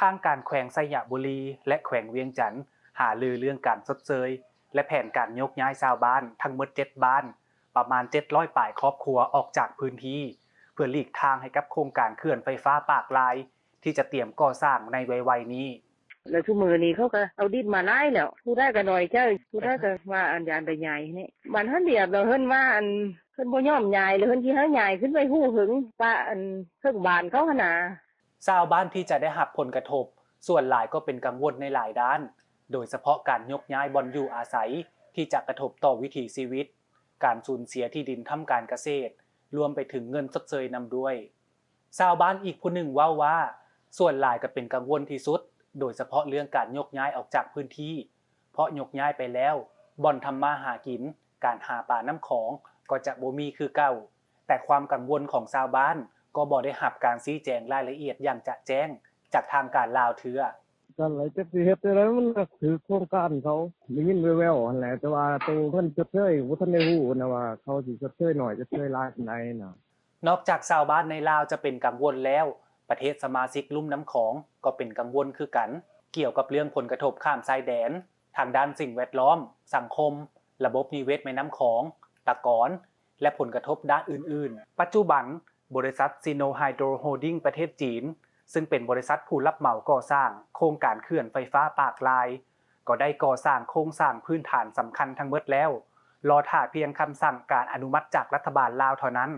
ທາງການແຂວງໄຊຍະບູລີ ແລະ ແຂວງວຽງຈັນ ຫາລືເລື່ອງການຊົດເຊີຍ ແລະ ແຜນການຍົກຍ້າຍຊາວບ້ານທັງໝົດເຈັດບ້ານ ປະມານເຈັດຮ້ອຍປາຍຄອບຄົວອອກຈາກພື້ນທີ່ ເພື່ອຫຼີກທາງໃຫ້ກັບໂຄງການເຂື່ອນໄຟຟ້າປາກລາຍ ທີ່ຈະຕຽມກໍ່ສ້າງໃນໄວໆນີ້. ແລ້ວຊຸມື້ນີ້ເຂົາກໍເອົາດິນມາຫຼາຍແລ້ວ ຜູ້ໃດກໍໜ້ອຍໃຈ ຜູ້ໃດກໍວ່າອັນຢ້ານໄດ້ຍ້າຍນີ້ ບ້ານເຮົາລຽບແລ້ວ ເພິ່ນວ່າອັນ ເພິ່ນບໍ່ຍອມຍ້າຍ ແລ້ວເພິ່ນຊິໃຫ້ຍ້າຍຂຶ້ນໄປພູເຫິງ ປະອັນເທິງບ້ານເຂົາຫັ້ນນາ. ຊາວບ້ານທີ່ຈະໄດ້ຮັບຜົນກະທົບ ສ່ວນຫຼາຍກໍເປັນກັງວົນໃນຫຼາຍດ້ານ ໂດຍສະເພາະການຍົກຍ້າຍບ່ອນຢູ່ອາໄສ ທີ່ຈະກະທົບຕໍ່ວິຖີຊີວິດ, ການສູນເສຍທີ່ດິນທຳການກະເສດ, ລວມໄປເຖິງເງິນຊົດເຊີຍນຳດ້ວຍ. ຊາວບ້ານອີກຜູ້ໜຶ່ງເວົ້າວ່າ ສ່ວນຫຼາຍກໍເປັນກັງວົນທີ່ສຸດ ໂດຍສະເພາະເລື່ອງການຍົກຍ້າຍອອກຈາກພື້ນທີ່ ເພາະຍົກຍ້າຍໄປແລ້ວ ບ່ອນທຳມາຫາກິນ, ການຫາປານ້ຳຂອງກໍຈະບໍ່ມີຄືເກົ່າ, ແຕ່ຄວາມກັງວົນຂອງຊາວບ້ານກໍບໍ່ໄດ້ຮັບການຊີ້ແຈງລາຍລະອຽດຢ່າງຈະແຈ້ງຈາກທາງການລາວເທື່ອ. ກໍແລ້ວ ຈັກຊິເຮັດຈັ່ງໃດ ມັນກໍຖືກໂຄງການເຂົາ ໄດ້ຍິນແວ່ວໆຫັ້ນແຫຼະ ແຕ່ວ່າໂຕເງິນຊົດເຊີຍບໍ່ທັນໄດ້ຮູ້ນະວ່າ ເຂົາຊິຊົດເຊີຍໜ້ອຍ ຊົດເຊີຍຫຼາຍປານໃດນະ. ນອກຈາກຊາວບ້ານໃນລາວຈະເປັນກັງວົນແລ້ວ, ປະເທດສະມາຊິກລຸ່ມນ້ຳຂອງກໍເປັນກັງວົນຄືກັນ ກ່ຽວກັບເລື່ອງຜົນກະທົບຂ້າມຊາຍແດນ ທາງດ້ານສິ່ງແວດລ້ອມ, ສັງຄົມ, ລະບົບນິເວດແມ່ນ້ຳຂອງ, ຕາກອນ ແລະ ຜົນກະທົບດ້ານອື່ນໆ. ປັດຈຸບັນ, ບໍລິສັດ Sinohydro Holding ປະເທດຈີນ ຊຶ່ງເປັນບໍລິສັດຜູ້ຮັບເໝົາກໍ່ສ້າງໂຄງການເຂື່ອນໄຟຟ້າປາກລາຍ ກໍໄດ້ກໍ່ສ້າງໂຄງສ້າງພື້ນຖານສຳຄັນທັງໝົດແລ້ວ, ລໍຖ້າພຽງຄຳສັ່ງການອະນຸມັດຈາກລັດຖະບານລາວເທົ່ານັ້ນ.